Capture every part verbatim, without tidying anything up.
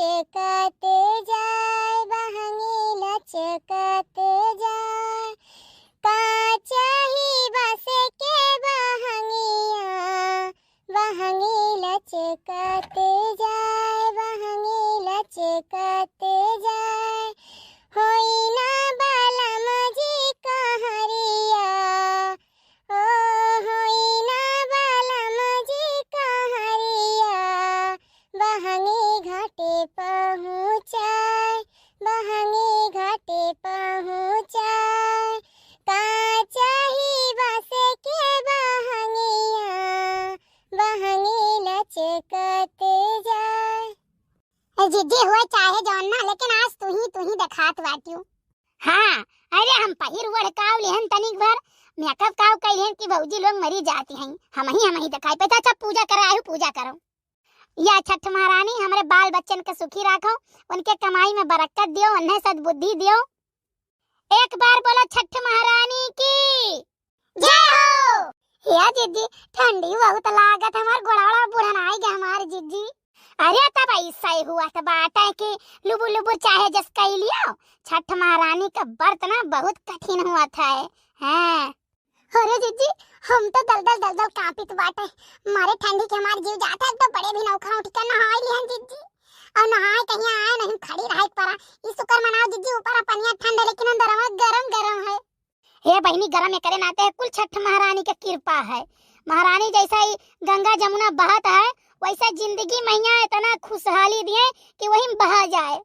झटकत जाए, बहंगी लचकत जाए। का चाही बस के बहंगिया, बहंगी लचकत जाए, बहंगी लचकत जाए। होई ना बलम जी कहरिया, ओ होई ना बलम जी कहरिया, बहंगी घाटे पहुँचाए, बहंगी घाटे पहुँचाए। का चाही बस के बहंगिया, बहंगी लचकत जाए। ए जिज्जी, होए चाहे जौन ना, लेकिन आज तू ही, तू ही देखात बाटियो। हाँ, अरे हम पहिर ओढ़ काव लिहन तनिक भर, मेकअप काव कइ लिहन कि भौजी लोग मरी जाती हैं। हम ही, हम ही देखाई पे। अच्छा पूजा करे आयु, पूजा करो। या छठ महारानी हमरे बाल बच्चन के सुखी राखो, उनके कमाई में बरकत दियो, उन्हें सद्बुद्धि दियो। एक बार बोलो छठ महारानी की जय हो। हे जिज्जी, ठंडी बहुत लागत, हमार गोड़वा बुढ़न आई गए हमार जिज्जी। अरे तब ऐसा ही हुआ त बाटे कि लुबुर लुबुर चाहे जस कइ लियो, छठ महारानी का व्रत ना बहुत कठिन हुआ था। हाँ। अरे जिज्जी, हम तो दलदल दलदल कांपित बाटे, मारे ठंडी के हमार जीव जाता है, तो बड़े भी नौखा उठ के नहाई लिहन जिज्जी। और नहाए कहीं आए नहीं, खड़ी रहे परा। ई शुक्र मनाओ जिज्जी, ऊपर पनिया ठंड है, लेकिन अंदर में गरम गरम है। हे बहिनी, गरम एकरे नाते है, कुल छठ महारानी के कृपा है। महारानी जैसा ही गंगा जमुना बहत है, वैसा जिंदगी मैया इतना खुशहाली दिए कि वही बहा जाए।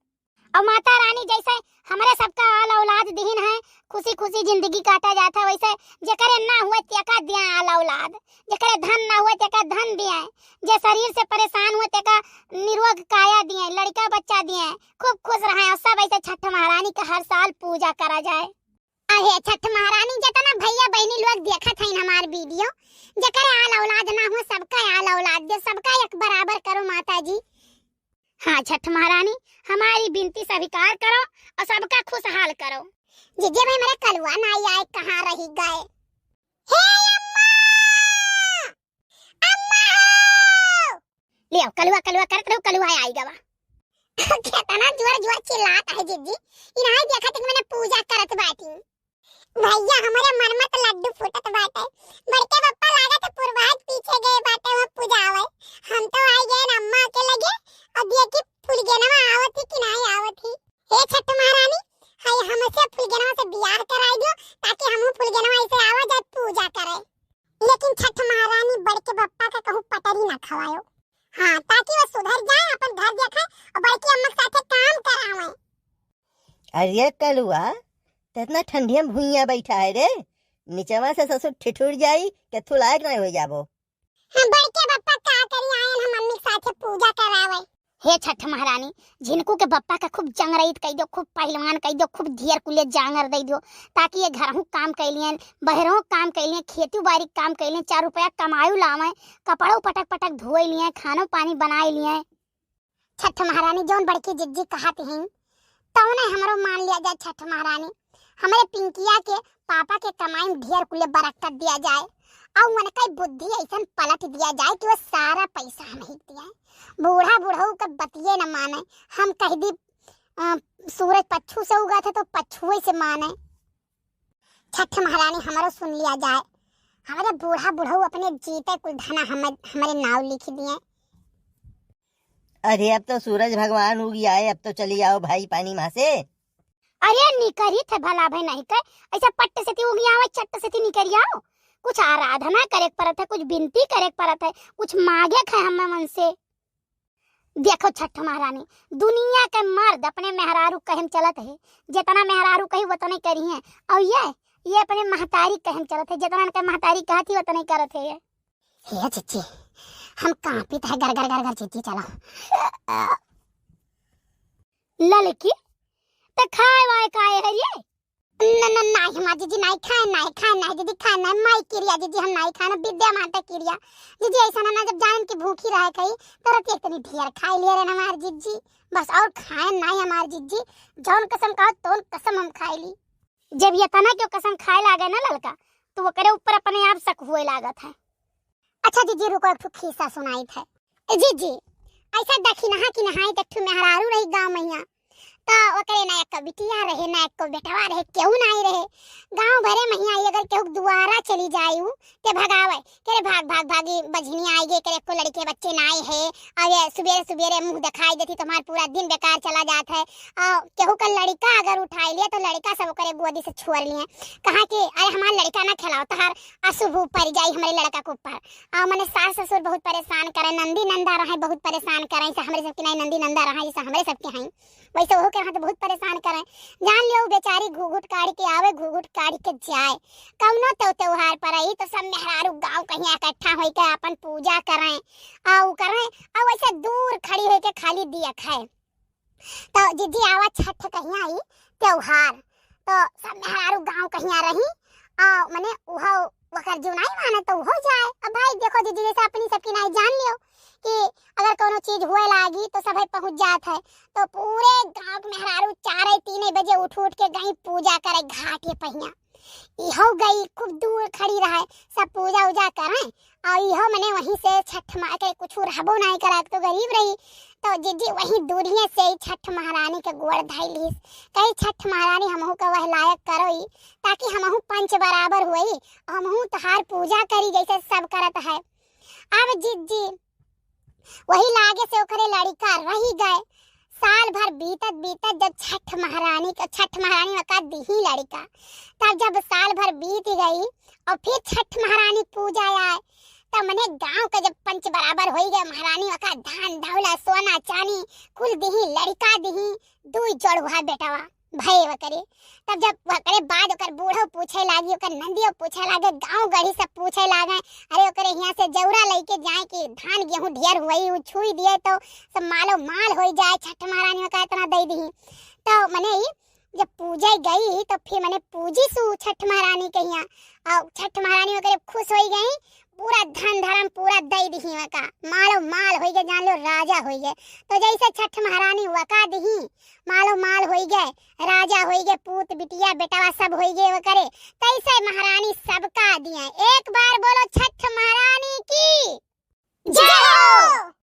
और माता रानी जैसे हमरे सबका आल औलाद दीन है, खुशी खुशी जिंदगी काटा जाता है, वैसे जेकरे ना हुए तेका दिए आल औलाद, जेकरे धन ना हुए तेका धन दिए, जे शरीर से परेशान हुए तेका निरोग काया दिए, लड़का बच्चा दिए, खूब खुश रहे। और सब ऐसे छठ महारानी का हर साल पूजा करा जाए। अहे छठ महारानी, जितना भैया बहिनी लोग देखत हैं हमार वीडियो, जेकरे आल औलाद ना हो, सबका आल औलाद दे, सबका एक बराबर करो माता जी। हाँ छठ महारानी, हमारी विनती स्वीकार करो और सबका खुशहाल करो। जिज्जी भाई, मेरे कलुआ ना आए, कहाँ रही गए? हे अम्मा! अम्मा हो! ले आओ, कलुआ, कलुआ करत रहो, कलुआ आई गवा। कितना जोर जोर चिल्लात है जिज्जी, इन्हाई देखत कि मैंने पूजा करत बाटी। भैया, हमरे मन में तो लड्डू फूटत बाटे। बड़के पप्पा लागत है पुरवाहट पीछे गए बाटे वहाँ पूजा आवे। हम तो आई गए अम्मा के लगे, अब ये कि फुलगेनवा आवत ही कि नहीं आवत ही। हे छठ महारानी, हाय हमसे फुलगेनवा से बियाह कराई दियो, ताकि हमहू फुलगेनवा ऐसे आवा जाए पूजा करे। लेकिन छठ महारानी बड़के पप्पा का कहूँ पटरी ना खवायो। हाँ, ताकि वो सुधर जाए, अपन घर देखे और बड़की अम्मा के साथे काम करावे। अरे कलुआ, त इतना ठंडिया में भुइयां बैठा है रे, नीचवा से ससुर ठिठुर जाई, के तू लायक नहीं हो जाबो। हम बड़के बप्पा का करी, आयन हम मम्मी के साथे पूजा करावे। हे छठ महारानी, झिनकू के बप्पा का खूब जंगरईत कई दियो, खूब पहलवान कई दियो, खूब ढेर कुले जांगर दे दियो, ताकि ये घरहू काम कई लियन, बहरहू काम कई लियन, खेती बाड़ी काम कई लियन, चार रुपया कमायु लावे, कपड़ो पटक पटक धोए लियन, खानो पानी बनाए लियन। छठ महारानी जौन बड़की जिज्जी कहत हीं, तौने हमरो मान लिया जाए छठ महारानी। हमरे पिंकिया के पापा के कमाई में ढेर कुले बरकत दिया जाए, और उनका बुद्धि ऐसन पलट दिया जाए कि वो सारा पैसा हम ही दिए। बूढ़ा बुढ़ऊ के बतिये न माने, हम कह दी, अ, सूरज पच्छू से उगा था तो पच्छुए से माने। छठ महारानी हमरो सुन लिया जाए, हमरे बूढ़ा बुढ़ऊ अपने जीते कुल धना हम, हमरे नाव लिख दिए। अरे अब तो सूरज भगवान उगी आए, अब तो चली आओ भाई पानी मा से। अरे निकरी थे भला भाई नहीं कहे, ऐसा पट्ट से ती उगी आवे, चट्ट से ती निकरी आओ। कुछ आराधना करे के परत है, कुछ विनती करे के परत है, कुछ मांगे के है हम मन से। देखो छठ महारानी, दुनिया के मर्द अपने मेहरारू कहे में चलत है, जितना मेहरारू कही उतने करी हैं। और ये, ये अपने महतारी कहे में चलत है, जितना इनके महतारी कहत ही उतने करत है ये। हे जिज्जी, हम कांपित है गरगर गरगर जिज्जी, चलो। ललकी, त खाए वाए काए है रे? न, न, नाई हमार जिज्जी, नाई खाए, नाई खाए, नाई जिज्जी खाए, नाई माई किरिया जिज्जी, हम नाई खाए, ना विद्या माता किरिया। जिज्जी ऐसा ना, ना जब जान की भूखी रहे कही, तो रतिया तनी ढेर खाए लिए रहे हमार जिज्जी। बस और खाए नाई हमार जिज्जी, जौन कसम कहो तौन कसम हम खाए ली। जब ये तना क्यों कसम खाए लागे ना ललका, तो ओकरे ऊपर अपने आप शक हुए लागत है। अच्छा जिज्जी रुको, एक ठो खिस्सा सुनाइत है। ए जिज्जी, ऐसा दखिनहा कि नहाई, एक ठो मेहरारू रही गाँव महिया। त ओकरे ना एको बिटिया रहे, ना एको बेटवा रहे, केहू नाई रहे। गाँव भरे महिया ई अगर केहू के दुआरा चली जाई उ, ते भगावे, के रे भाग, भाग, भाग, ई बझिनिया आई गई, के रे एको लड़के बच्चे नाई है। अब ये सुबेरे सुबेरे मुँह दिखाई देती तो हमार पूरा दिन बेकार चला जात है। आ, केहू का लड़का अगर उठाई लिया तो लड़का सब ओकरे गोदी से छोड़ लिए, कहा कि अरे हमार लड़का ना खेलाओ, तहार अशुभ पड़ जाई हमरे लड़का के ऊपर। आ, मने सास ससुर बहुत परेशान करे, नंदी नंदा रहे बहुत परेशान करे, जैसे हमरे सबके नाई नंदी नंदा रहे, जैसे हमरे सबके हैं, वैसे ओहो के यहाँ तो बहुत परेशान करे। जान लियो, उ बेचारी घूघूट काढ़ के आवे, घूघूट काढ़ के जाए। कौनो तो त्योहार पर आई तो सब मेहरारू गाँव कहिया इकट्ठा होई के अपन पूजा करें, आ उ करें, आ वैसे दूर खड़ी होई के खाली दिया खाए। तो जिज्जी आवा छठ कहिया आई त्योहार, तो सब मेहरारू गाँव कहिया रही, आ मने उहो वकर जो नाई माने तो उहो जाए। अब भाई देखो जिज्जी, जैसे अपनी सबकी नाई जान लियो कि अगर कोनो चीज हुए लागी तो सभे पहुँच जात है। तो पूरे गाँव के मेहरारू चारे तीने बजे उठ उठ के गई पूजा करे घाटे पहिया। इहो गई खूब दूर खड़ी रहे, सब पूजा उजा करे, और इहो मने वहीं से छठ माँ के कुछ रहबो नाई करा, तो गरीब रही। तो जिज्जी वहीं दूरिये से ही छठ महारानी के गोड़ धई लीस, कही छठ महारानी हमहू के वह लायक करो ई, ताकि हमहू पंच बराबर होई, हमहू तहार पूजा करी जैसे सब करत है। अब जिज्जी वही लागे से ओकरे लड़िका रही गए। साल भर बीतत बीतत जब छठ महारानी के, छठ महारानी वका दिही लड़िका, तब जब साल भर बीत गई और फिर छठ महारानी पूजा आए, तब मने गांव के जब पंच बराबर होई गए महारानी, वका धन दौलत सोना चानी कुल दिही, लड़िका दिही, दुई जोड़ुहा बेटवा भए वकरे। तब जब वकरे बाद ओकर बूढ़ो पूछे लागी, ओकर नंदियो पूछे लागे, गांव गढ़ी सब पूछे लागे, अरे ओकरे हियां से जौरा लइके जाए कि धान गेहूं ढेर हुई, उ छुई दिए तो सब मालो माल होई जाए, छठ महारानी ओका इतना दे दिही। तो मने ई जब पूजे गई तो फिर मने पूजी सु छठ महारानी के हियां, और छठ महारानी ओकरे खुश होई गई, पूरा धन धर्म पूरा दे दिही वका, मालो माल होई गए, जान लो राजा होई गए। तो जैसे छठ महारानी वका दिही, मालो माल होई गए, राजा होई गए, पूत बिटिया बेटवा सब होई गए वकरे, तैसे महारानी सबका दिए। एक बार बोलो छठ महारानी की जय हो।